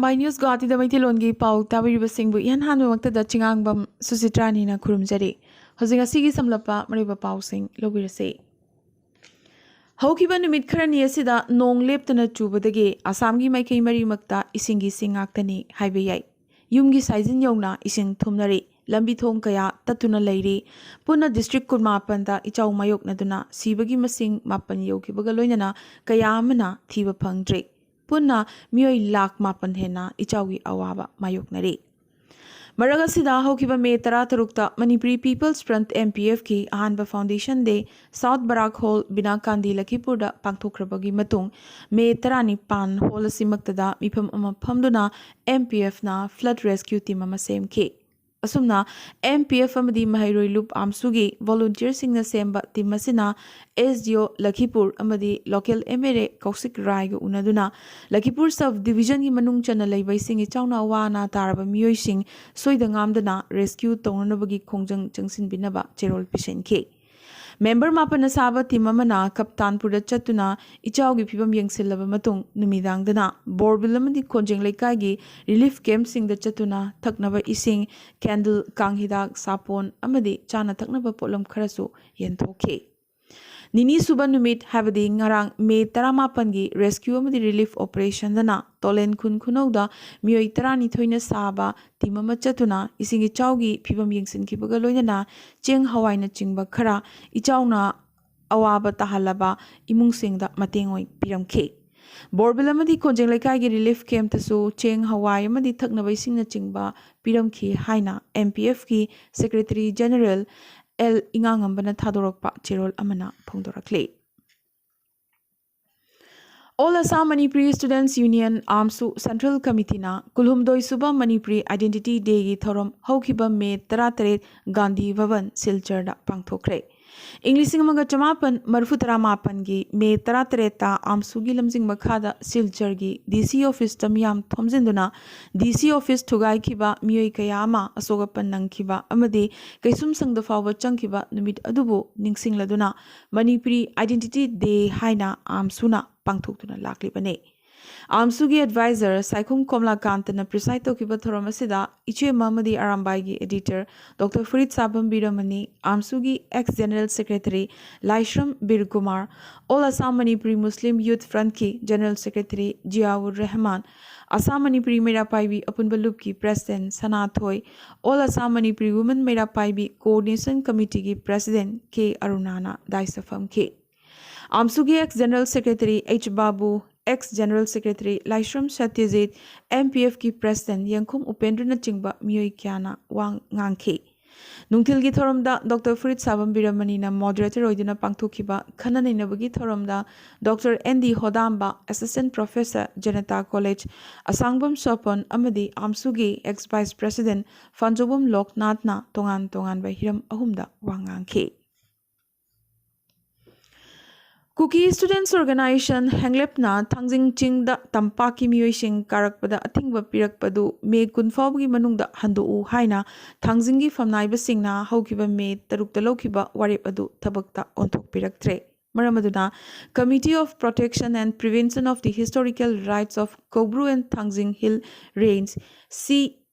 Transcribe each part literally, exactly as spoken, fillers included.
ꯃꯥꯏ news ꯒꯨꯋꯥꯍꯥꯇꯤꯗ ꯃꯩꯇꯩꯂꯣꯟꯒꯤ ꯄꯥꯎ ꯇꯥꯕꯤꯔꯤꯕꯁꯤꯡꯕꯨ ꯏꯍꯥꯟ ꯍꯥꯟꯕꯃꯛꯇꯗ ꯆꯤꯉꯥꯡꯕꯝ ꯁꯨꯆꯤꯇ꯭ꯔꯥꯅꯤꯅ ꯈꯨꯔꯨꯝꯖꯔꯤ꯫ ꯍꯧꯖꯤꯛ ꯉꯁꯤꯒꯤ ꯁꯝꯂꯞꯄ ꯃꯔꯨꯑꯣꯏꯕ ꯄꯥꯎꯁꯤꯡ ꯂꯧꯕꯤꯔꯁꯤ꯫ ꯍꯧꯈꯤꯕ ꯅꯨꯃꯤꯠ ꯈꯔꯅꯤ ꯑꯁꯤꯗ ꯅꯣꯡ ꯂꯦꯞꯇꯅ ꯆꯨꯕꯗꯒꯤ ꯑꯁꯥꯝꯒꯤ ꯃꯥꯏꯀꯩ ꯃꯔꯤꯃꯛꯇ ꯏꯁꯤꯡꯒꯤ ꯁꯤꯡ ꯉꯥꯛꯇꯅꯤ ꯍꯥꯏꯕ ꯌꯥꯏ꯫ ꯌꯨꯝꯒꯤ ꯁꯥꯏꯖꯤꯟ ꯌꯧꯅ ꯏꯁꯤꯡ ꯊꯨꯝꯅꯔꯤ꯫ ꯂꯝꯕꯤ ꯊꯣꯡ ꯀꯌꯥ ꯇꯠꯇꯨꯅ ꯂꯩꯔꯤ꯫ ꯄꯨꯟꯅ ꯗꯤꯁꯇ꯭ꯔꯤꯛ ꯀꯨꯟꯃꯥꯄꯟꯗ ꯏꯆꯥꯎ ꯃꯥꯌꯣꯛꯅꯗꯨꯅ ꯁꯤꯕꯒꯤ ꯃꯁꯤꯡ ꯃꯥꯄꯟ ꯌꯧꯈꯤꯕꯒ ꯂꯣꯏꯅꯅ ꯀꯌꯥ ꯑꯃꯅ ꯊꯤꯕ ꯐꯪꯗ꯭ꯔꯤ꯫ ꯄꯨꯟꯅ ꯃꯤꯑꯣꯏ ꯂꯥꯈ ꯃꯥꯄꯟ ꯍꯦꯟꯅ ꯏꯆꯥꯎꯒꯤ ꯑꯋꯥꯕ ꯃꯥꯌꯣꯛꯅꯔꯤ꯫ ꯃꯔꯛ ꯑꯁꯤꯗ ꯍꯧꯈꯤꯕ ꯃꯦ ꯇꯔꯥꯇꯔꯨꯛꯇ ꯃꯅꯤꯄꯨꯔꯤ ꯄꯤꯄꯜꯁ ꯐ꯭ꯔꯟꯠ, MPFꯀꯤ ꯑꯍꯥꯟꯕ ꯐꯥꯎꯟꯗꯦꯁꯟ ꯗꯦ ꯁꯥꯎꯠ ꯕꯔꯥꯛ ꯍꯣꯜ, ꯕꯤꯅꯥ ꯀꯥꯟꯗꯤ, ꯂꯈꯤꯄꯨꯔꯗ ꯄꯥꯡꯊꯣꯛꯈ꯭ꯔꯕꯒꯤ ꯃꯇꯨꯡ, ꯃꯦ ꯇꯔꯥꯅꯤꯄꯥꯟ ꯍꯣꯜ ꯑꯁꯤꯃꯛꯇꯗ ꯃꯤꯐꯝ ꯑꯃ ꯐꯝꯗꯨꯅ MPFꯅ flood rescue team ꯑꯃ ꯁꯦꯝꯈꯤ꯫ ꯑꯁꯨꯝꯅ MPF ꯑꯃꯗꯤ ꯃꯍꯩꯔꯣꯏ ꯂꯨꯞ ꯑꯥꯝꯁꯨꯒꯤ volunteerꯁꯤꯡꯅ ꯁꯦꯝꯕ team ꯑꯁꯤꯅ SDO ꯂꯈꯤꯄꯨꯔ ꯑꯃꯗꯤ local MLA ꯀꯧꯁꯤꯛ ꯔꯥꯏꯒ ꯎꯅꯗꯨꯅ ꯂꯈꯤꯄꯨꯔ sub divisionꯒꯤ ꯃꯅꯨꯡ ꯆꯟꯅ ꯂꯩꯕ ꯏꯁꯤꯡ ꯏꯆꯥꯎꯅ ꯑꯋꯥ ꯑꯅꯥ ꯇꯥꯔꯕ ꯃꯤꯑꯣꯏꯁꯤꯡ ꯁꯣꯏꯗ ꯉꯥꯝꯗꯅ rescue ꯇꯧꯅꯅꯕꯒꯤ ꯈꯣꯡꯖꯪ ꯆꯪꯁꯤꯟꯕꯤꯅꯕ ꯆꯦꯔꯣꯜ ꯄꯤꯁꯤꯟꯈꯤ꯫ ꯃꯦꯝꯕꯔ ꯃꯥꯄꯟꯅ ꯁꯥꯕ team ꯑꯃꯅ ꯀꯞꯇꯥꯟꯄꯨꯔꯗ ꯆꯠꯇꯨꯅ ꯏꯆꯥꯎꯒꯤ ꯐꯤꯕꯝ ꯌꯦꯡꯁꯤꯜꯂꯕ ꯃꯇꯨꯡ, ꯅꯨꯃꯤꯗꯥꯡꯗꯅ ꯕꯣꯔꯕꯤꯜ ꯑꯃꯗꯤ ꯈꯣꯟꯖꯦꯡ ꯂꯩꯀꯥꯏꯒꯤ relief campꯁꯤꯡꯗ ꯆꯠꯇꯨꯅ ꯊꯛꯅꯕ ꯏꯁꯤꯡ, candle, ꯀꯥꯡ ꯍꯤꯗꯥꯛ, ꯁꯥꯄꯣꯟ ꯑꯃꯗꯤ ꯆꯥꯅ ꯊꯛꯅꯕ ꯄꯣꯠꯂꯝ ꯈꯔꯁꯨ ꯌꯦꯟꯊꯣꯛꯈꯤ꯫ ꯅꯤꯅꯤ ꯁꯨꯕ ꯅꯨꯃꯤꯠ, ꯍꯥꯏꯕꯗꯤ ꯉꯔꯥꯡ ꯃꯦ ꯇꯔꯥꯃꯥꯄꯟꯒꯤ rescue ꯑꯃꯗꯤ relief operationꯗꯅ ꯇꯣꯂꯦꯟ ꯈꯨꯟ ꯈꯨꯅꯧꯗ ꯃꯤꯑꯣꯏ ꯇꯔꯥꯅꯤꯊꯣꯏꯅ ꯁꯥꯕ team ꯑꯃ ꯆꯠꯇꯨꯅ ꯏꯁꯤꯡ ꯏꯆꯥꯎꯒꯤ ꯐꯤꯕꯝ ꯌꯦꯡꯁꯤꯟꯈꯤꯕꯒ ꯂꯣꯏꯅꯅ ꯆꯦꯡ ꯍꯋꯥꯏꯅꯆꯤꯡꯕ ꯈꯔ ꯏꯆꯥꯎꯅ ꯑꯋꯥꯕ ꯇꯥꯍꯜꯂꯕ ꯏꯃꯨꯡꯁꯤꯡꯗ ꯃꯇꯦꯡ ꯑꯣꯏ ꯄꯤꯔꯝꯈꯤ꯫ ꯕꯣꯔꯕꯤꯜ ꯑꯃꯗꯤ ꯈꯣꯟꯖꯦꯡ ꯂꯩꯀꯥꯏꯒꯤ relief campꯇꯁꯨ ꯆꯦꯡ, ꯍꯋꯥꯏ ꯑꯃꯗꯤ ꯊꯛꯅꯕ ꯏꯁꯤꯡꯅꯆꯤꯡꯕ ꯄꯤꯔꯝꯈꯤ ꯍꯥꯏꯅ MPFꯀꯤ Secretary General L ꯏꯉꯥꯉꯝꯕꯅ ꯊꯥꯗꯣꯔꯛꯄ ꯆꯦꯔꯣꯜ ꯑꯃꯅ ꯐꯣꯡꯗꯣꯔꯛꯂꯤ꯫ All Assam Manipuri Students Union, AAMSU, Central Committeeꯅ ꯀꯨꯟꯍꯨꯝꯗꯣꯏ ꯁꯨꯕ ꯃꯅꯤꯄꯨꯔꯤ Identity Dayꯒꯤ ꯊꯧꯔꯝ ꯍꯧꯈꯤꯕ ꯃꯦ ꯇꯔꯥꯇꯔꯦꯠ ꯒꯥꯟꯙꯤ ꯚꯕꯟ ꯁꯤꯜꯆꯔꯗ ꯄꯥꯡꯊꯣꯛꯈ꯭ꯔꯦ꯫ ꯏꯪ ꯂꯤꯁꯤꯡ ꯑꯃꯒ ꯆꯃꯥꯄꯟ ꯃꯔꯤꯐꯨ ꯇꯔꯥꯃꯥꯄꯟꯒꯤ ꯃꯦ ꯇꯔꯥꯇꯔꯦꯠꯇ ꯑꯥꯝꯁꯨꯒꯤ ꯂꯝꯖꯤꯡ ꯃꯈꯥꯗ ꯁꯤꯜꯆꯔꯒꯤ DC officeꯇ ꯃꯤꯌꯥꯝ ꯊꯣꯝꯖꯤꯟꯗꯨꯅ DC office ꯊꯨꯒꯥꯏꯈꯤꯕ, ꯃꯤꯑꯣꯏ ꯀꯌꯥ ꯑꯃ ꯑꯁꯣꯛ ꯑꯄꯟ ꯅꯪꯈꯤꯕ ꯑꯃꯗꯤ ꯀꯩꯁꯨꯝꯁꯪꯗ ꯐꯥꯎꯕ ꯆꯪꯈꯤꯕ ꯅꯨꯃꯤꯠ ꯑꯗꯨꯕꯨ ꯅꯤꯡꯁꯤꯡꯂꯗꯨꯅ ꯃꯅꯤꯄꯨꯔꯤ Identity Day ꯍꯥꯏꯅ ꯑꯥꯝꯁꯨꯅ ꯄꯥꯡꯊꯣꯛꯇꯨꯅ ꯂꯥꯛꯂꯤꯕꯅꯤ꯫ ꯑꯥꯝꯁꯨꯒꯤ ꯑꯦꯗꯚꯥꯏꯖꯔ ꯁꯥꯏꯈꯨꯝ ꯀꯣꯝꯂꯥꯀꯥꯟꯇꯅ ꯄ꯭ꯔꯤꯁꯥꯏꯗ ꯇꯧꯈꯤꯕ ꯊꯧꯔꯝ ꯑꯁꯤꯗ ꯏꯆꯦꯃ ꯑꯃꯗꯤ ꯑꯔꯥꯝꯕꯥꯏꯒꯤ ꯑꯦꯗꯤꯇꯔ ꯗꯣꯛꯇꯔ ꯐꯨꯔꯤꯠ ꯁꯥꯕꯝ ꯕꯤꯔꯃꯅꯤ, ꯑꯥꯝꯁꯨꯒꯤ ex general secretary Laishram Birkumar, all Assam Manipuri Muslim youth ꯐ꯭ꯔꯟꯠꯀꯤ ꯖꯦꯅꯔꯦꯜ ꯁꯦꯀ꯭ꯔꯦꯇꯔꯤ ꯖꯤꯌꯥꯎꯔ ꯔꯦꯍꯃꯥꯟ, ꯑꯁꯥꯝ ꯃꯅꯤꯄꯨꯔꯤ ꯃꯩꯔꯥ ꯄꯥꯏꯕꯤ ꯑꯄꯨꯟꯕ ꯂꯨꯞꯀꯤ president Sanathoi, all Assam Manipuri women Meira Paibi coordination ꯀꯃꯤꯇꯤꯒꯤ ꯄ꯭ꯔꯦꯁꯤꯗꯦꯟꯠ ꯀꯦ ꯑꯔꯨꯅꯥꯅ ꯗꯥꯏꯁꯇ ꯐꯝꯈꯤ꯫ ꯑꯥꯝꯁꯨꯒꯤ ex general secretary H Babu, ex general secretary Laishram Satyajit, M P ꯑꯦꯐꯀꯤ ꯄ꯭ꯔꯦꯁꯤꯗꯦꯟꯠ ꯌꯦꯡꯈꯨꯝ ꯎꯄꯦꯟꯗ꯭ꯔꯅꯆꯤꯡꯕ ꯃꯤꯑꯣꯏ ꯀꯌꯥꯅ ꯋꯥ ꯉꯥꯡꯈꯤ꯫ ꯅꯨꯡꯊꯤꯜꯒꯤ ꯊꯧꯔꯝꯗ ꯗꯣꯛꯇꯔ ꯐꯨꯔꯤꯠ ꯁꯥꯕꯝ ꯕꯤꯔꯃꯅꯤꯅ ꯃꯣꯗꯔꯦꯇꯔ ꯑꯣꯏꯗꯨꯅ ꯄꯥꯡꯊꯣꯛꯈꯤꯕ ꯈꯟꯅ ꯅꯩꯅꯕꯒꯤ ꯊꯧꯔꯝꯗ ꯗꯣꯛꯇꯔ ꯑꯦꯟ ꯗꯤ ꯍꯣꯗꯥꯝꯕ, assistant professor, Janata college, Asangbam Sopan ꯑꯃꯗꯤ ꯑꯥꯝꯁꯨꯒꯤ ꯑꯦꯛꯁ ꯚꯥꯏꯁ ꯄ꯭ꯔꯦꯁꯤꯗꯦꯟꯠ ꯐꯥꯟꯖꯧꯕꯝ ꯂꯣꯛꯅꯥꯊꯅ ꯇꯣꯉꯥꯟ ꯇꯣꯉꯥꯟꯕ ꯍꯤꯔꯝ ꯑꯍꯨꯝꯗ ꯋꯥ ꯉꯥꯡꯈꯤ꯫ ꯀꯨꯀꯤ ꯁ꯭ꯇꯨꯗꯦꯟꯠꯁ ꯑꯣꯔꯒꯅꯥꯏꯖꯦꯁꯟ ꯍꯦꯡꯂꯦꯞꯅ ꯊꯥꯡꯖꯤꯡ ꯆꯤꯡꯗ ꯇꯝꯄꯥꯛꯀꯤ ꯃꯤꯑꯣꯏꯁꯤꯡ ꯀꯥꯔꯛꯄꯗ ꯑꯊꯤꯡꯕ ꯄꯤꯔꯛꯄꯗꯨ ꯃꯦ ꯀꯨꯟ ꯐꯥꯎꯕꯒꯤ ꯃꯅꯨꯡꯗ ꯍꯟꯗꯣꯛꯎ ꯍꯥꯏꯅ ꯊꯥꯡꯖꯤꯡꯒꯤ ꯐꯝꯅꯥꯏꯕꯁꯤꯡꯅ ꯍꯧꯈꯤꯕ ꯃꯦ ꯇꯔꯨꯛꯇ ꯂꯧꯈꯤꯕ ꯋꯥꯔꯦꯞ ꯑꯗꯨ ꯊꯕꯛꯇ ꯑꯣꯟꯊꯣꯛꯄꯤꯔꯛꯇ꯭ꯔꯦ꯫ ꯃꯔꯝ ꯑꯗꯨꯅ Committee of Protection and Prevention of the Historical Rights of Koubru and Thangjing Hill Range, ꯁꯤ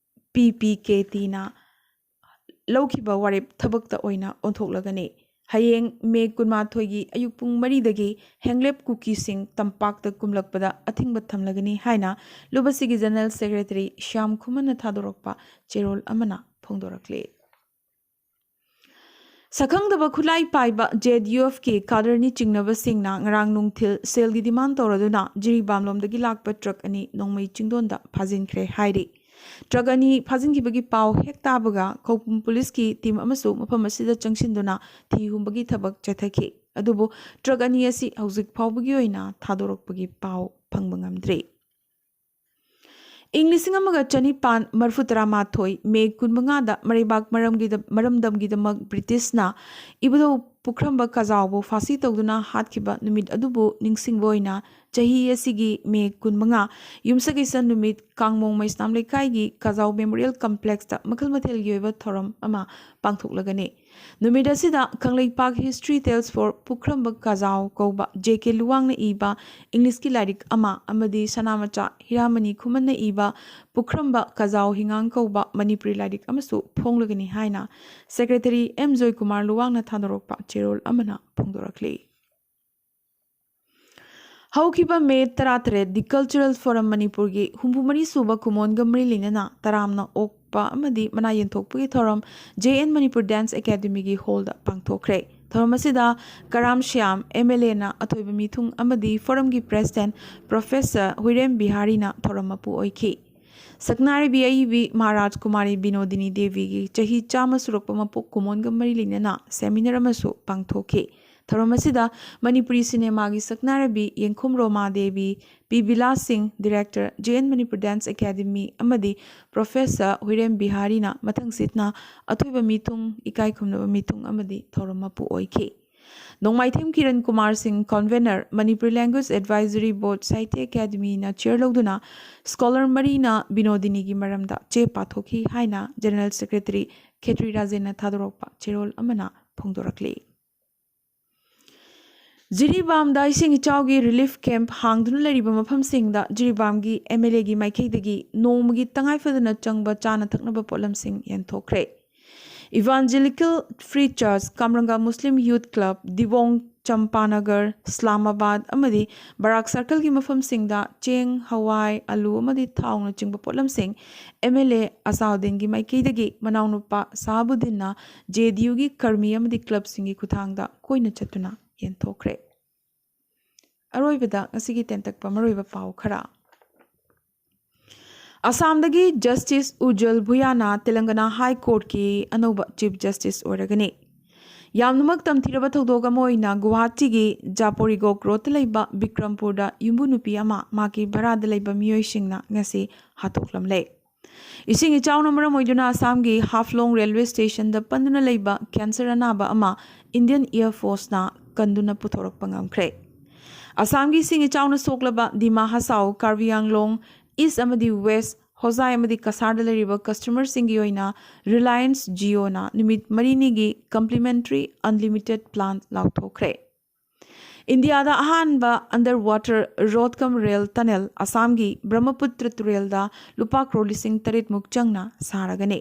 ꯄꯤ ꯄꯤ ꯀꯦ ꯇꯤꯅ ꯂꯧꯈꯤꯕ ꯋꯥꯔꯦꯞ ꯊꯕꯛꯇ ꯑꯣꯏꯅ ꯑꯣꯟꯊꯣꯛꯂꯒꯅꯤ꯫ ꯍꯌꯦꯡ ꯃꯦ ꯀꯨꯟꯃꯥꯊꯣꯏꯒꯤ ꯑꯌꯨꯛ ꯄꯨꯡ ꯃꯔꯤꯗꯒꯤ ꯍꯦꯡꯂꯦꯞ ꯀꯨꯀꯤꯁꯤꯡ ꯇꯝꯄꯥꯛꯇ ꯀꯨꯝꯂꯛꯄꯗ ꯑꯊꯤꯡꯕ ꯊꯝꯂꯒꯅꯤ ꯍꯥꯏꯅ ꯂꯨꯕꯁꯤꯒꯤ ꯖꯦꯅꯔꯦꯜ ꯁꯦꯀ꯭ꯔꯦꯇꯔꯤ ꯁ꯭ꯌꯥꯝ ꯈꯨꯃꯟꯅ ꯊꯥꯗꯣꯔꯛꯄ ꯆꯦꯔꯣꯜ ꯑꯃꯅ ꯐꯣꯡꯗꯣꯔꯛꯂꯤ꯫ ꯁꯛꯈꯪꯗꯕ ꯈꯨꯠꯂꯥꯏ ꯄꯥꯏꯕ ꯖꯦ ꯑꯦꯟ ꯌꯨ ꯑꯦꯐꯀꯤ ꯀꯥꯗꯔꯅꯤ ꯆꯤꯡꯅꯕꯁꯤꯡꯅ ꯉꯔꯥꯡ ꯅꯨꯡꯊꯤꯜ ꯁꯦꯜꯒꯤ ꯗꯤꯃꯥꯟ ꯇꯧꯔꯗꯨꯅ ꯖꯤꯔꯤꯕꯥꯝꯂꯣꯝꯗꯒꯤ ꯂꯥꯛꯄ ꯇ꯭ꯔꯛ ꯑꯅꯤ ꯅꯣꯡꯃꯩ ꯆꯤꯡꯗꯣꯟꯗ ꯐꯥꯖꯤꯟꯈ꯭ꯔꯦ ꯍꯥꯏꯔꯤ꯫ ꯇ꯭ꯔꯛ ꯑꯅꯤ ꯐꯥꯖꯤꯟꯈꯤꯕꯒꯤ ꯄꯥꯎ ꯍꯦꯛ ꯇꯥꯕꯒ ꯈꯧꯄꯨꯝ ꯄꯨꯂꯤꯁꯀꯤ ꯇꯤꯝ ꯑꯃꯁꯨ ꯃꯐꯝ ꯑꯁꯤꯗ ꯆꯪꯁꯤꯟꯗꯨꯅ ꯊꯤ ꯍꯨꯝꯕꯒꯤ ꯊꯕꯛ ꯆꯠꯊꯈꯤ꯫ ꯑꯗꯨꯕꯨ ꯇ꯭ꯔꯛ ꯑꯅꯤ ꯑꯁꯤ ꯍꯧꯖꯤꯛ ꯐꯥꯎꯕꯒꯤ ꯑꯣꯏꯅ ꯊꯥꯗꯣꯔꯛꯄꯒꯤ ꯄꯥꯎ ꯐꯪꯕ ꯉꯝꯗ꯭ꯔꯤ꯫ ꯏꯪ ꯂꯤꯁꯤꯡ ꯑꯃꯒ ꯆꯅꯤꯄꯥꯟ ꯃꯔꯤꯐꯨ ꯇꯔꯥꯃꯥꯊꯣꯏ ꯃꯦ ꯀꯨꯟꯃꯉꯥꯗ ꯃꯔꯩꯕꯥꯛ ꯃꯔꯝꯒꯤꯗ-, ꯃꯔꯝꯗꯝꯒꯤꯗꯃꯛ ꯕ꯭ꯔꯤꯇꯤꯁꯅ ꯏꯕꯨꯙꯧ ꯄꯨꯈ꯭ꯔꯝꯕ ꯀꯖꯥꯎꯕꯨ ꯐꯥꯁꯤ ꯇꯧꯗꯨꯅ ꯍꯥꯠꯈꯤꯕ ꯅꯨꯃꯤꯠ ꯑꯗꯨꯕꯨ ꯅꯤꯡꯁꯤꯡꯕ ꯑꯣꯏꯅ ꯆꯍꯤ ꯑꯁꯤꯒꯤ ꯃꯦ ꯀꯨꯟꯃꯉꯥ ꯌꯨꯝꯁꯀꯩꯁ ꯅꯨꯃꯤꯠ ꯀꯥꯡꯃꯣꯡ ꯃꯩꯁꯅꯥꯝ ꯂꯩꯀꯥꯏꯒꯤ ꯀꯖꯥꯎ ꯃꯦꯃꯣꯔꯤꯌꯦꯜ ꯀꯝꯄ꯭ꯂꯦꯛꯁꯇ ꯃꯈꯜ ꯃꯊꯦꯜꯒꯤ ꯑꯣꯏꯕ ꯊꯧꯔꯝ ꯑꯃ ꯄꯥꯡꯊꯣꯛꯂꯒꯅꯤ꯫ ꯅꯨꯃꯤꯠ ꯑꯁꯤꯗ ꯀꯪꯂꯩꯄꯥꯛ History Tales for ꯄꯨꯈ꯭ꯔꯝꯕ ꯀꯖꯥꯎ ꯀꯧꯕ ꯖꯦ ꯀꯦ ꯂꯨꯋꯥꯡꯅ ꯏꯕ ꯏꯪꯂꯤꯁꯀꯤ ꯂꯥꯏꯔꯤꯛ ꯑꯃ ꯑꯃꯗꯤ ꯁꯅꯥꯃꯆꯥ ꯍꯤꯔꯥꯃꯅꯤ ꯈꯨꯃꯟꯅ ꯏꯕ ꯄꯨꯈ꯭ꯔꯝꯕ ꯀꯖꯥꯎ ꯍꯤꯉꯥꯡ ꯀꯧꯕ ꯃꯅꯤꯄꯨꯔꯤ ꯂꯥꯏꯔꯤꯛ ꯑꯃꯁꯨ ꯐꯣꯡꯂꯒꯅꯤ ꯍꯥꯏꯅ Secretary ꯑꯦꯝ ꯖꯣꯏꯀꯨꯃꯥꯔ ꯂꯨꯋꯥꯡꯅ ꯊꯥꯗꯣꯔꯛꯄ ꯆꯦꯔꯣꯜ ꯑꯃꯅ ꯐꯣꯡꯗꯣꯔꯛꯂꯤ꯫ ꯍꯧꯈꯤꯕ ꯃꯦ ꯇꯔꯥꯇꯔꯦꯠ The Cultural Forum ꯃꯅꯤꯄꯨꯔꯒꯤ ꯍꯨꯝꯐꯨ ꯃꯔꯤ ꯁꯨꯕ ꯀꯨꯃꯣꯟꯒ ꯃꯔꯤ ꯂꯩꯅꯅ ꯇꯔꯥꯝꯅ ꯑꯣꯛꯄ ꯑꯃꯗꯤ ꯃꯅꯥ ꯌꯦꯟꯊꯣꯛꯄꯒꯤ ꯊꯧꯔꯝ ꯖꯦ ꯑꯦꯟ ꯃꯅꯤꯄꯨꯔ ꯗꯥꯟꯁ ꯑꯦꯀꯥꯗꯃꯤꯒꯤ ꯍꯣꯜꯗ ꯄꯥꯡꯊꯣꯛꯈ꯭ꯔꯦ꯫ ꯊꯧꯔꯝ ꯑꯁꯤꯗ ꯀꯔꯥꯝ ꯁ꯭ꯌꯥꯝ ꯑꯦꯝ ꯑꯦꯜ ꯑꯦꯅ ꯑꯊꯣꯏꯕ ꯃꯤꯊꯨꯡ ꯑꯃꯗꯤ ꯐꯣꯔꯝꯒꯤ ꯄ꯭ꯔꯦꯁꯤꯗꯦꯟꯠ ꯄ꯭ꯔꯣꯐꯦꯁꯔ ꯍꯨꯏꯔꯦꯝ ꯕꯤꯍꯥꯔꯤꯅ ꯊꯧꯔꯝ ꯃꯄꯨ ꯑꯣꯏꯈꯤ꯫ ꯁꯛꯅꯥꯏꯔꯕꯤ ꯑꯏꯕꯤ ꯃꯍꯥꯔꯥꯖ ꯀꯨꯃꯥꯔꯤ ꯕꯤꯅꯣꯗꯤꯅꯤ ꯗꯦꯕꯤꯒꯤ ꯆꯍꯤ ꯆꯥꯝꯃ ꯁꯨꯔꯛꯄ ꯃꯄꯣꯛ ꯀꯨꯃꯣꯟꯒ ꯃꯔꯤ ꯂꯩꯅꯅ ꯁꯦꯃꯤꯅꯥꯔ ꯑꯃꯁꯨ ꯄꯥꯡꯊꯣꯛꯈꯤ꯫ ꯊꯧꯔꯝ ꯑꯁꯤꯗ ꯃꯅꯤꯄꯨꯔꯤ ꯁꯤꯅꯦꯃꯥꯒꯤ ꯁꯛꯅꯥꯏꯔꯕꯤ ꯌꯦꯡꯈꯨꯝ ꯔꯣꯃꯥ ꯗꯦꯕꯤ, ꯄꯤ ꯕꯤꯂꯥꯁ ꯁꯤꯡ, director, J and Manipur dance academy ꯑꯃꯗꯤ ꯄ꯭ꯔꯣꯐꯦꯁꯔ ꯍꯨꯏꯔꯦꯝ ꯕꯤꯍꯥꯔꯤꯅ ꯃꯊꯪꯁꯤꯠꯅ ꯑꯊꯣꯏꯕ ꯃꯤꯊꯨꯡ, ꯏꯀꯥꯏ ꯈꯨꯝꯅꯕ ꯃꯤꯊꯨꯡ ꯑꯃꯗꯤ ꯊꯧꯔꯝ ꯃꯄꯨ ꯑꯣꯏꯈꯤ꯫ ꯅꯣꯡꯃꯥꯏꯊꯦꯝ ꯀꯤꯔꯟ ꯀꯨꯃꯥꯔ ꯁꯤꯡ, convener, Manipur Language Advisory Board ꯁꯥꯍꯤꯇ꯭ꯌ ꯑꯦꯀꯥꯗꯃꯤꯅ ꯆꯤꯌꯔ ꯂꯧꯗꯨꯅ ꯁ꯭ꯀꯣꯂꯔ ꯃꯔꯤꯅ ꯕꯤꯅꯣꯗꯤꯅꯤꯒꯤ ꯃꯔꯝꯗ ꯆꯦ ꯄꯥꯊꯣꯛꯈꯤ ꯍꯥꯏꯅ ꯖꯦꯅꯔꯦꯜ ꯁꯦꯀ꯭ꯔꯦꯇꯔꯤ ꯈꯦꯇ꯭ꯔꯤ ꯔꯥꯖꯦꯟꯅ ꯊꯥꯗꯣꯔꯛꯄ ꯆꯦꯔꯣꯜ ꯑꯃꯅ ꯐꯣꯡꯗꯣꯔꯛꯂꯤ꯫ ꯖꯤꯔꯤꯕꯥꯝꯗ ꯏꯁꯤꯡ ꯏꯆꯥꯎꯒꯤ ꯔꯤꯂꯤꯐ ꯀꯦꯝꯞ ꯍꯥꯡꯗꯨꯅ ꯂꯩꯔꯤꯕ ꯃꯐꯝꯁꯤꯡꯗ ꯖꯤꯔꯤꯕꯥꯝꯒꯤ ꯑꯦꯝ ꯑꯦꯜ ꯑꯦꯒꯤ ꯃꯥꯏꯀꯩꯗꯒꯤ ꯅꯣꯡꯃꯒꯤ ꯇꯉꯥꯏ ꯐꯗꯅ ꯆꯪꯕ ꯆꯥꯅ ꯊꯛꯅꯕ ꯄꯣꯠꯂꯝꯁꯤꯡ ꯌꯦꯟꯊꯣꯛꯈ꯭ꯔꯦ꯫ Evangelical Free Church, ꯀꯥꯝꯔꯪꯒ ꯃꯨꯁꯂꯤꯝ ꯌꯨꯊ ꯀ꯭ꯂꯕ, ꯗꯤꯕꯣꯡ, ꯆꯝꯄꯥꯅꯒꯔ, ꯏꯁꯂꯥꯃꯥꯕꯥꯗ ꯑꯃꯗꯤ ꯕꯔꯥꯛ ꯁꯔꯀꯜꯒꯤ ꯃꯐꯝꯁꯤꯡꯗ ꯆꯦꯡ, ꯍꯋꯥꯏ, ꯑꯂꯨ ꯑꯃꯗꯤ ꯊꯥꯎꯅꯆꯤꯡꯕ ꯄꯣꯠꯂꯝꯁꯤꯡ ꯑꯦꯝ ꯑꯦꯜ ꯑꯦ ꯑꯁꯥꯎꯗꯤꯟꯒꯤ ꯃꯥꯏꯀꯩꯗꯒꯤ ꯃꯅꯥꯎꯅꯨꯄꯥ ꯁꯥꯍꯥꯕꯨꯗꯤꯟꯅ ꯖꯦ ꯗꯤ ꯌꯨꯒꯤ ꯀꯔꯃꯤ ꯑꯃꯗꯤ ꯀ꯭ꯂꯕꯁꯤꯡꯒꯤ ꯈꯨꯠꯊꯥꯡꯗ ꯀꯣꯏꯅ ꯆꯠꯇꯨꯅ ꯌꯦꯟꯊꯣꯛꯈ꯭ꯔꯦ꯫ ꯑꯔꯣꯏꯕꯗ ꯉꯁꯤꯒꯤ ꯇꯦꯟꯇꯛꯄ ꯃꯔꯨꯑꯣꯏꯕ ꯄꯥꯎ ꯈꯔ꯫ ꯑꯁꯥꯝꯗꯒꯤ ꯖꯁꯇꯤꯁ ꯎꯖꯜ ꯚꯨꯌꯥꯅ ꯇꯦꯂꯪꯒꯅꯥ ꯍꯥꯏ ꯀꯣꯔꯠꯀꯤ ꯑꯅꯧꯕ ꯆꯤꯐ ꯖꯁꯇꯤꯁ ꯑꯣꯏꯔꯒꯅꯤ꯫ ꯌꯥꯝꯅꯃꯛ ꯇꯝꯊꯤꯔꯕ ꯊꯧꯗꯣꯛ ꯑꯃ ꯑꯣꯏꯅ ꯒꯨꯋꯥꯍꯥꯇꯤꯒꯤ ꯖꯥꯄꯣꯔꯤꯒꯣꯛ ꯔꯣꯗꯇ ꯂꯩꯕ ꯕꯤꯀ꯭ꯔꯝꯄꯨꯔꯗ ꯌꯨꯝꯕꯨ ꯅꯨꯄꯤ ꯑꯃ ꯃꯍꯥꯛꯀꯤ ꯚꯔꯥꯗ ꯂꯩꯕ ꯃꯤꯑꯣꯏꯁꯤꯡꯅ ꯉꯁꯤ ꯍꯥꯠꯇꯣꯛꯂꯝꯂꯦ꯫ ꯏꯁꯤꯡ ꯏꯆꯥꯎꯅ ꯃꯔꯝ ꯑꯣꯏꯗꯨꯅ ꯑꯁꯥꯝꯒꯤ ꯍꯥꯐꯂꯣꯡ ꯔꯦꯜꯋꯦ ꯁ꯭ꯇꯦꯁꯟꯗ ꯄꯟꯗꯨꯅ ꯂꯩꯕ ꯀꯦꯟꯁꯔ ꯑꯅꯥꯕ ꯑꯃ ꯏꯟꯗꯤꯌꯟ ꯑꯦꯌꯔ ꯐꯣꯔꯁꯅ ꯀꯟꯗꯨꯅ ꯄꯨꯊꯣꯔꯛꯄ ꯉꯝꯈ꯭ꯔꯦ꯫ ꯑꯁꯥꯝꯒꯤ ꯏꯁꯤꯡ ꯏꯆꯥꯎꯅ ꯁꯣꯛꯂꯕ ꯗꯤꯃꯥ ꯍꯁꯥꯎ, ꯀꯥꯔꯕꯤ ꯑꯪꯂꯣꯡ ꯏꯁ ꯑꯃꯗꯤ ꯋꯦꯁ ꯍꯣꯖꯥꯏ ꯑꯃꯗꯤ ꯀꯁꯥꯔꯗ ꯂꯩꯔꯤꯕ ꯀꯁꯇꯃꯔꯁꯤꯡꯒꯤ ꯑꯣꯏꯅ ꯔꯤꯂꯥꯌꯟꯁ ꯖꯤꯑꯣꯅ ꯅꯨꯃꯤꯠ ꯃꯔꯤꯅꯤꯒꯤ complimentary unlimited plan ꯂꯥꯎꯊꯣꯛꯈ꯭ꯔꯦ꯫ ꯏꯟꯗꯤꯌꯥꯗ ꯑꯍꯥꯟꯕ underwater road cum rail tunnel ꯑꯁꯥꯝꯒꯤ ꯕ꯭ꯔꯍ꯭ꯃꯄꯨꯇ꯭ꯔ ꯇꯨꯔꯦꯜꯗ ꯂꯨꯄꯥ ꯀ꯭ꯔꯣꯔ ꯂꯤꯁꯤꯡ ꯇꯔꯦꯠꯃꯨꯛ ꯆꯪꯅ ꯁꯥꯔꯒꯅꯤ꯫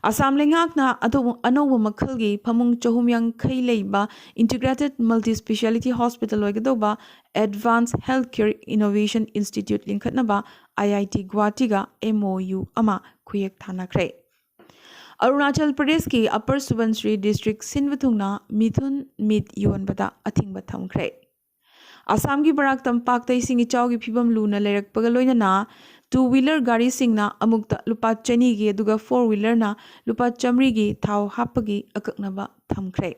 ꯑꯁꯥꯝ ꯂꯩꯉꯥꯛꯅ ꯑꯗꯨ-, ꯑꯅꯧꯕ ꯃꯈꯜꯒꯤ ꯐꯃꯨꯡ ꯆꯍꯨꯝ ꯌꯥꯡꯈꯩ ꯂꯩꯕ Integrated Multi Speciality Hospital ꯑꯣꯏꯒꯗꯧꯕ Advanced Healthcare Innovation Institute ꯂꯤꯡꯈꯠꯅꯕ I I T ꯒꯨꯋꯥꯍꯥꯇꯤꯒ M O U ꯑꯃ ꯈꯨꯌꯦꯛ ꯊꯥꯅꯈ꯭ꯔꯦ꯫ ꯑꯔꯨꯅꯥꯆꯜ ꯄ꯭ꯔꯗꯦꯁꯀꯤ Upper Subansiri district ꯁꯤꯟꯕ ꯊꯨꯡꯅ ꯃꯤꯊꯨꯟ ꯃꯤꯠ ꯌꯣꯟꯕꯗ ꯑꯊꯤꯡꯕ ꯊꯝꯈ꯭ꯔꯦ꯫ ꯑꯁꯥꯝꯒꯤ ꯕꯔꯥꯛ ꯇꯝꯄꯥꯛꯇ ꯏꯁꯤꯡ ꯏꯆꯥꯎꯒꯤ ꯐꯤꯕꯝ ꯂꯨꯅ ꯂꯩꯔꯛꯄꯒ ꯂꯣꯏꯅꯅ two wheeler ꯒꯥꯔꯤꯁꯤꯡꯅ ꯑꯃꯨꯛꯇ ꯂꯨꯄꯥ ꯆꯅꯤꯒꯤ, ꯑꯗꯨꯒ four wheeler ꯅ ꯂꯨꯄꯥ ꯆꯥꯃꯔꯤꯒꯤ ꯊꯥꯎ ꯍꯥꯞꯄꯒꯤ ꯑꯀꯛꯅꯕ ꯊꯝꯈ꯭ꯔꯦ꯫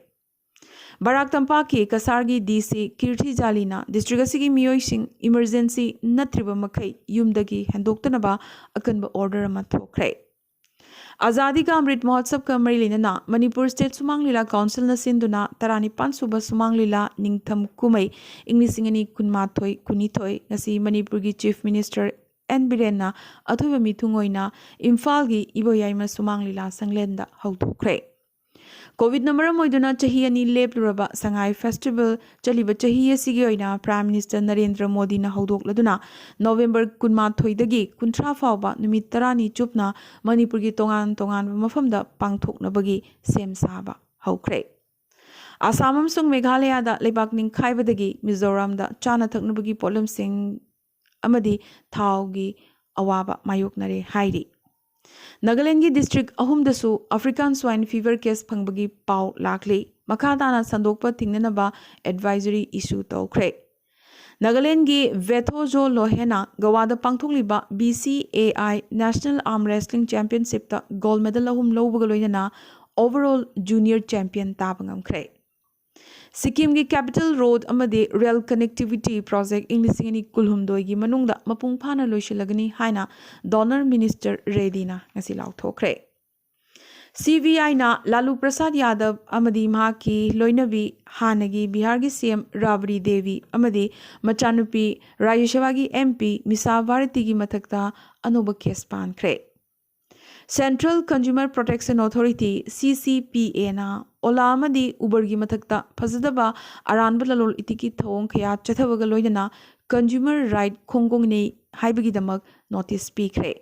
ꯕꯔꯥꯛ ꯇꯝꯄꯥꯛꯀꯤ ꯀꯁꯥꯔꯒꯤ D C ꯀꯤꯔꯊꯤ ꯖꯥꯂꯤꯅ district ꯑꯁꯤꯒꯤ ꯃꯤꯑꯣꯏꯁꯤꯡ emergency ꯅꯠꯇ꯭ꯔꯤꯕ ꯃꯈꯩ ꯌꯨꯝꯗꯒꯤ ꯍꯦꯟꯗꯣꯛꯇꯅꯕ ꯑꯀꯟꯕ order ꯑꯃ ꯊꯣꯛꯈ꯭ꯔꯦ꯫ ꯑꯖꯥꯗꯤ ꯀꯥ ꯑꯃ꯭ꯔꯤꯠ ꯃꯍꯣꯠꯁꯕꯀ ꯃꯔꯤ ꯂꯩꯅꯅ ꯃꯅꯤꯄꯨꯔ State ꯁꯨꯃꯥꯡ ꯂꯤꯂꯥ Council ꯅ ꯁꯤꯟꯗꯨꯅ ꯇꯔꯥꯅꯤꯄꯥꯟ ꯁꯨꯕ ꯁꯨꯃꯥꯡ ꯂꯤꯂꯥ ꯅꯤꯡꯊꯝ ꯀꯨꯝꯍꯩ ꯏꯪ ꯂꯤꯁꯤꯡ ꯑꯅꯤ ꯀꯨꯟꯃꯥꯊꯣꯏ ꯀꯨꯟꯅꯤꯊꯣꯏ ꯉꯁꯤ ꯃꯅꯤꯄꯨꯔꯒꯤ Chief Minister N ꯕꯤꯔꯦꯟꯅ ꯑꯊꯣꯏꯕ ꯃꯤꯊꯨꯡ ꯑꯣꯏꯅ ꯏꯝꯐꯥꯜꯒꯤ ꯏꯕꯣꯌꯥꯏꯃ ꯁꯨꯃꯥꯡ ꯂꯤꯂꯥ ꯁꯪꯂꯦꯟꯗ ꯍꯧꯗꯣꯛꯈ꯭ꯔꯦ꯫ COVID ꯅ ꯃꯔꯝ ꯑꯣꯏꯗꯨꯅ ꯆꯍꯤ ꯑꯅꯤ ꯂꯦꯞꯂꯨꯔꯕ ꯁꯉꯥꯏ Festival ꯆꯠꯂꯤꯕ ꯆꯍꯤ ꯑꯁꯤꯒꯤ ꯑꯣꯏꯅ Prime Minister ꯅꯔꯦꯟꯗ꯭ꯔ ꯃꯣꯗꯤꯅ ꯍꯧꯗꯣꯛꯂꯗꯨꯅ November ꯀꯨꯟꯃꯥꯊꯣꯏꯗꯒꯤ ꯀꯨꯟꯊ꯭ꯔꯥ ꯐꯥꯎꯕ ꯅꯨꯃꯤꯠ ꯇꯔꯥꯅꯤ ꯆꯨꯞꯅ ꯃꯅꯤꯄꯨꯔꯒꯤ ꯇꯣꯉꯥꯟ ꯇꯣꯉꯥꯟꯕ ꯃꯐꯝꯗ ꯄꯥꯡꯊꯣꯛꯅꯕꯒꯤ ꯁꯦꯝ ꯁꯥꯕ ꯍꯧꯈ꯭ꯔꯦ꯫ ꯑꯁꯥꯝ ꯑꯃꯁꯨꯡ ꯃꯦꯘꯥꯂꯌꯥꯗ ꯂꯩꯕꯥꯛ ꯅꯤꯡꯈꯥꯏꯕꯗꯒꯤ ꯃꯤꯖꯣꯔꯥꯝꯗ ꯆꯥꯅ ꯊꯛꯅꯕꯒꯤ ꯄꯣꯠꯂꯝꯁꯤꯡ ꯑꯃꯗꯤ ꯊꯥꯎꯒꯤ ꯑꯋꯥꯕ ꯃꯥꯌꯣꯛꯅꯔꯦ ꯍꯥꯏꯔꯤ꯫ ꯅꯥꯒꯥꯂꯦꯟꯒꯤ district ꯑꯍꯨꯝꯗꯁꯨ African Swine Fever case ꯐꯪꯕꯒꯤ ꯄꯥꯎ ꯂꯥꯛꯂꯤ꯫ ꯃꯈꯥ ꯇꯥꯅ ꯁꯟꯗꯣꯛꯄ ꯊꯤꯡꯅꯅꯕ advisory issue ꯇꯧꯈ꯭ꯔꯦ꯫ ꯅꯥꯒꯥꯂꯦꯟꯒꯤ ꯚꯦꯊꯣꯖꯣ ꯂꯣꯍꯦꯅ ꯒꯋꯥꯗ ꯄꯥꯡꯊꯣꯛꯂꯤꯕ B C A I National Arm Wrestling Championship ꯇ gold medal ꯑꯍꯨꯝ ꯂꯧꯕꯒ ꯂꯣꯏꯅꯅ overall junior champion ꯇꯥꯕ ꯉꯝꯈ꯭ꯔꯦ꯫ ꯁꯤꯛꯀꯤꯝꯒꯤ capital road ꯑꯃꯗꯤ rail connectivity project ꯏꯪ ꯂꯤꯁꯤꯡ ꯑꯅꯤ ꯀꯨꯟꯍꯨꯝꯗꯣꯏꯒꯤ ꯃꯅꯨꯡꯗ ꯃꯄꯨꯡ ꯐꯥꯅ ꯂꯣꯏꯁꯤꯜꯂꯒꯅꯤ ꯍꯥꯏꯅ DoNER Minister ꯔꯦꯗꯤꯅ ꯉꯁꯤ ꯂꯥꯎꯊꯣꯛꯈ꯭ꯔꯦ꯫ ꯁꯤ ꯕꯤ ꯑꯥꯏꯅ ꯂꯥꯂꯨ ꯄ꯭ꯔꯁꯥꯗ ꯌꯥꯗꯕ ꯑꯃꯗꯤ ꯃꯍꯥꯛꯀꯤ ꯂꯣꯏꯅꯕꯤ, ꯍꯥꯟꯅꯒꯤ ꯕꯤꯍꯥꯔꯒꯤ ꯁꯤ ꯑꯦꯝ ꯔꯥꯕꯔꯤ ꯗꯦꯕꯤ ꯑꯃꯗꯤ ꯃꯆꯥꯅꯨꯄꯤ ꯔꯥꯖ꯭ꯌ ꯁꯚꯥꯒꯤ ꯑꯦꯝ ꯄꯤ ꯃꯤꯁꯥ ꯚꯥꯔꯇꯤꯒꯤ ꯃꯊꯛꯇ ꯑꯅꯧꯕ ꯀꯦꯁ ꯄꯥꯟꯈ꯭ꯔꯦ꯫ Central Consumer Protection Authority, ꯁꯤ ꯁꯤ ꯄꯤ ꯑꯦꯅ ꯑꯣꯂꯥ ꯑꯃꯗꯤ ꯎꯕꯔꯒꯤ ꯃꯊꯛꯇ ꯐꯖꯗꯕ ꯑꯔꯥꯟꯕ ꯂꯂꯣꯟ ꯏꯇꯤꯛꯀꯤ ꯊꯧꯑꯣꯡ ꯀꯌꯥ ꯆꯠꯊꯕꯒ ꯂꯣꯏꯅꯅ consumer right ꯈꯣꯡꯒꯣꯡꯅꯩ ꯍꯥꯏꯕꯒꯤꯗꯃꯛ ꯅꯣꯇꯤꯁ ꯄꯤꯈ꯭ꯔꯦ꯫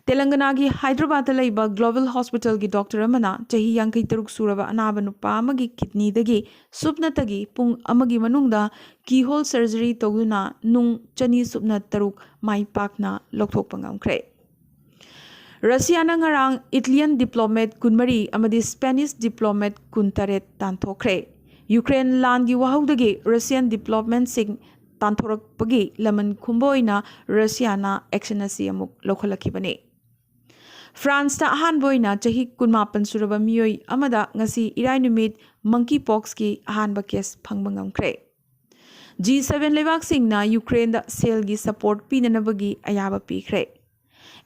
ꯇꯦꯂꯪꯒꯅꯥꯒꯤ ꯍꯥꯏꯗ꯭ꯔꯕꯥꯗꯇ ꯂꯩꯕ ꯒ꯭ꯂꯣꯕꯦꯜ ꯍꯣꯁꯄꯤꯇꯥꯜꯒꯤ ꯗꯣꯛꯇꯔ ꯑꯃꯅ ꯆꯍꯤ ꯌꯥꯡꯈꯩ ꯇꯔꯨꯛ ꯁꯨꯔꯕ ꯑꯅꯥꯕ ꯅꯨꯄꯥ ꯑꯃꯒꯤ ꯀꯤꯗꯅꯤꯗꯒꯤ ꯁꯨꯞꯅꯇꯒꯤ ꯄꯨꯡ ꯑꯃꯒꯤ ꯃꯅꯨꯡꯗ ꯀꯤꯍꯣꯜ ꯁꯔꯖꯔꯤ ꯇꯧꯗꯨꯅ ꯅꯨꯡ ꯆꯅꯤ ꯁꯨꯞꯅ ꯇꯔꯨꯛ ꯃꯥꯏ ꯄꯥꯛꯅ ꯂꯧꯊꯣꯛꯄ ꯉꯝꯈ꯭ꯔꯦ꯫ ꯔꯁꯤꯌꯥꯅ ꯉꯔꯥꯡ ꯏꯇꯂꯤꯌꯟ ꯗꯤꯄ꯭ꯂꯣꯃꯦꯠ ꯀꯨꯟꯃꯔꯤ ꯑꯃꯗꯤ ꯁ꯭ꯄꯦꯅꯤꯁ ꯗꯤꯄ꯭ꯂꯣꯃꯦꯠ ꯀꯨꯟꯇꯔꯦꯠ ꯇꯥꯟꯊꯣꯛꯈ꯭ꯔꯦ꯫ ꯌꯨꯀ꯭ꯔꯦꯟ ꯂꯥꯟꯒꯤ ꯋꯥꯍꯧꯗꯒꯤ ꯔꯁꯤꯌꯟ ꯗꯤꯄ꯭ꯂꯣꯃꯦꯠꯁꯤꯡ ꯇꯥꯟꯊꯣꯔꯛꯄꯒꯤ ꯂꯃꯟ ꯈꯨꯝꯕ ꯑꯣꯏꯅ ꯔꯁꯤꯌꯥꯅ ꯑꯦꯛꯁꯟ ꯑꯁꯤ ꯑꯃꯨꯛ ꯂꯧꯈꯠꯂꯛꯈꯤꯕꯅꯤ꯫ ꯐ꯭ꯔꯥꯟꯁꯇ ꯑꯍꯥꯟꯕ ꯑꯣꯏꯅ ꯆꯍꯤ ꯀꯨꯟꯃꯥꯄꯟ ꯁꯨꯔꯕ ꯃꯤꯑꯣꯏ ꯑꯃꯗ ꯉꯁꯤ ꯏꯔꯥꯏ ꯅꯨꯃꯤꯠ ꯃꯪꯀꯤ ꯄꯣꯛꯁꯀꯤ ꯑꯍꯥꯟꯕ ꯀꯦꯁ ꯐꯪꯕ ꯉꯝꯈ꯭ꯔꯦ꯫ ꯖꯤ ꯁꯚꯦꯟ ꯂꯩꯕꯥꯛꯁꯤꯡꯅ ꯌꯨꯀ꯭ꯔꯦꯟꯗ ꯁꯦꯜꯒꯤ ꯁꯄꯣꯔꯠ ꯄꯤꯅꯅꯕꯒꯤ ꯑꯌꯥꯕ ꯄꯤꯈ꯭ꯔꯦ꯫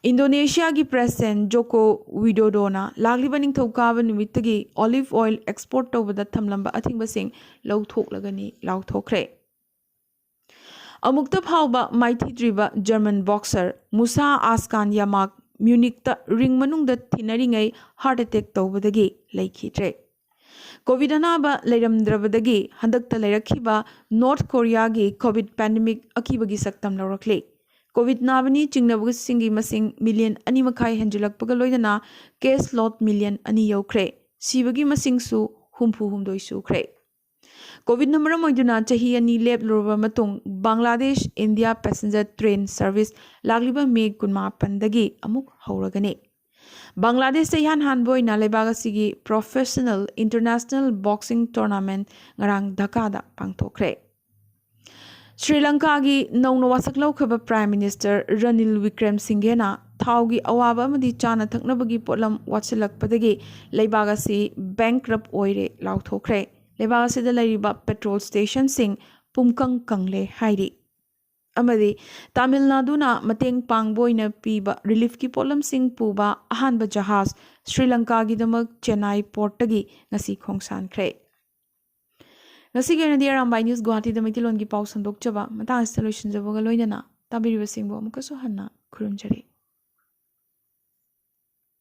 ꯏꯟꯗꯣꯅꯦꯁꯤꯌꯥꯒꯤ ꯄ꯭ꯔꯦꯁꯤꯗꯦꯟ ꯖꯣꯀꯣ ꯋꯤꯗꯣꯗꯣꯅ ꯂꯥꯛꯂꯤꯕ ꯅꯤꯡꯊꯧꯀꯥꯕ ꯅꯨꯃꯤꯠꯇꯒꯤ ꯑꯣꯂꯤꯚ ꯑꯣꯏꯜ ꯑꯦꯛꯁꯄꯣꯔꯠ ꯇꯧꯕꯗ ꯊꯝꯂꯝꯕ ꯑꯊꯤꯡꯕꯁꯤꯡ ꯂꯧꯊꯣꯛꯂꯒꯅꯤ ꯂꯥꯎꯊꯣꯛꯈ꯭ꯔꯦ꯫ ꯑꯃꯨꯛꯇ ꯐꯥꯎꯕ ꯃꯥꯏꯊꯤꯗ꯭ꯔꯤꯕ ꯖꯔꯃꯟ ꯕꯣꯛꯁꯔ ꯃꯨꯁꯥ ꯑꯥꯁꯀꯥꯟ ꯌꯥꯃꯥꯛ ꯃ꯭ꯌꯨꯅꯤꯛꯇ ꯔꯤꯡ ꯃꯅꯨꯡꯗ ꯊꯤꯟꯅꯔꯤꯉꯩ ꯍꯥꯔꯠ ꯑꯦꯇꯦꯛ ꯇꯧꯕꯗꯒꯤ ꯂꯩꯈꯤꯗ꯭ꯔꯦ꯫ ꯀꯣꯚꯤꯗ ꯑꯅꯥꯕ ꯂꯩꯔꯝꯗ꯭ꯔꯕꯗꯒꯤ ꯍꯟꯗꯛꯇ ꯂꯩꯔꯛꯈꯤꯕ ꯅꯣꯔꯠ ꯀꯣꯔꯤꯌꯥꯒꯤ ꯀꯣꯚꯤꯗ ꯄꯦꯟꯗꯦꯃꯤꯛ ꯑꯀꯤꯕꯒꯤ ꯁꯛꯇꯝ ꯂꯧꯔꯛꯂꯤ꯫ ꯀꯣꯚꯤꯗ ꯅꯥꯕꯅꯤ ꯆꯤꯡꯅꯕꯁꯤꯡꯒꯤ ꯃꯁꯤꯡ ꯃꯤꯂꯤꯌꯟ ꯑꯅꯤ ꯃꯈꯥꯏ ꯍꯦꯟꯖꯤꯜꯂꯛꯄꯒ ꯂꯣꯏꯅꯅ ꯀꯦꯁ ꯂꯣꯠ ꯃꯤꯂꯤꯌꯟ ꯑꯅꯤ ꯌꯧꯈ꯭ꯔꯦ꯫ ꯁꯤꯕꯒꯤ ꯃꯁꯤꯡꯁꯨ ꯍꯨꯝꯐꯨ ꯍꯨꯝꯗꯣꯏ ꯁꯨꯈ꯭ꯔꯦ꯫ ꯀꯣꯚꯤꯗꯅ ꯃꯔꯝ ꯑꯣꯏꯗꯨꯅ ꯆꯍꯤ ꯑꯅꯤ ꯂꯦꯞꯂꯨꯔꯕ ꯃꯇꯨꯡ Bangladesh India passenger train service ꯂꯥꯛꯂꯤꯕ ꯃꯦ ꯀꯨꯟꯃꯥꯄꯟꯗꯒꯤ ꯑꯃꯨꯛ ꯍꯧꯔꯒꯅꯤ꯫ ꯕꯪꯒ꯭ꯂꯥꯗꯦꯁꯇ ꯏꯍꯥꯟ ꯍꯥꯟꯕ ꯑꯣꯏꯅ ꯂꯩꯕꯥꯛ ꯑꯁꯤꯒꯤ ꯄ꯭ꯔꯣꯐꯦꯁꯅꯦꯜ ꯏꯟꯇꯔꯅꯦꯁꯅꯦꯜ ꯕꯣꯛꯁꯤꯡ ꯇꯣꯔꯅꯥꯃꯦꯟꯠ ꯉꯔꯥꯡ ꯙꯥꯀꯥꯗ ꯄꯥꯡꯊꯣꯛꯈ꯭ꯔꯦ꯫ ꯁ꯭ꯔꯤ ꯂꯪꯀꯥꯒꯤ ꯅꯧꯅ ꯋꯥꯁꯛ ꯂꯧꯈ꯭ꯔꯕ ꯄ꯭ꯔꯥꯏꯝ ꯃꯤꯅꯤꯁꯇꯔ ꯔꯅꯤꯜ ꯋꯤꯀ꯭ꯔꯦꯝ ꯁꯤꯡꯘꯦꯅ ꯊꯥꯎꯒꯤ ꯑꯋꯥꯕ ꯑꯃꯗꯤ ꯆꯥꯅ ꯊꯛꯅꯕꯒꯤ ꯄꯣꯠꯂꯝ ꯋꯥꯠꯁꯤꯜꯂꯛꯄꯗꯒꯤ ꯂꯩꯕꯥꯛ ꯑꯁꯤ ꯕꯦꯡꯀ꯭ꯔꯞ ꯑꯣꯏꯔꯦ ꯂꯥꯎꯊꯣꯛꯈ꯭ꯔꯦ꯫ ꯂꯩꯕꯥꯛ ꯑꯁꯤꯗ ꯂꯩꯔꯤꯕ ꯄꯦꯇ꯭ꯔꯣꯜ ꯁ꯭ꯇꯦꯁꯟꯁꯤꯡ ꯄꯨꯝꯀꯪ ꯀꯪꯂꯦ ꯍꯥꯏꯔꯤ꯫ ꯑꯃꯗꯤ ꯇꯥꯃꯤꯜ ꯅꯥꯗꯨꯅ ꯃꯇꯦꯡ ꯄꯥꯡꯕ ꯑꯣꯏꯅ ꯄꯤꯕ ꯔꯤꯂꯤꯐꯀꯤ ꯄꯣꯠꯂꯝꯁꯤꯡ ꯄꯨꯕ ꯑꯍꯥꯟꯕ ꯖꯍꯥꯖ ꯁ꯭ꯔꯤ ꯂꯪꯀꯥꯒꯤꯗꯃꯛ ꯆꯦꯟꯅꯥꯏ ꯄꯣꯔꯠꯇꯒꯤ ꯉꯁꯤ ꯈꯣꯡꯁꯥꯟꯈ꯭ꯔꯦ꯫ ꯉꯁꯤꯒꯤ ꯑꯣꯏꯅꯗꯤ ꯑꯔꯥꯝꯕꯥꯏ ꯅ꯭ꯌꯨꯁ ꯒꯨꯋꯥꯍꯥꯇꯤꯗ ꯃꯩꯇꯩꯂꯣꯟꯒꯤ ꯄꯥꯎ ꯁꯟꯗꯣꯛꯆꯕ ꯃꯇꯥꯡ ꯑꯁꯤꯗ ꯂꯣꯏꯁꯤꯟꯖꯕꯒ ꯂꯣꯏꯅꯅ ꯇꯥꯕꯤꯔꯤꯕꯁꯤꯡꯕꯨ ꯑꯃꯨꯛꯀꯁꯨ ꯍꯟꯅ ꯈꯨꯔꯨꯝꯖꯔꯤ꯫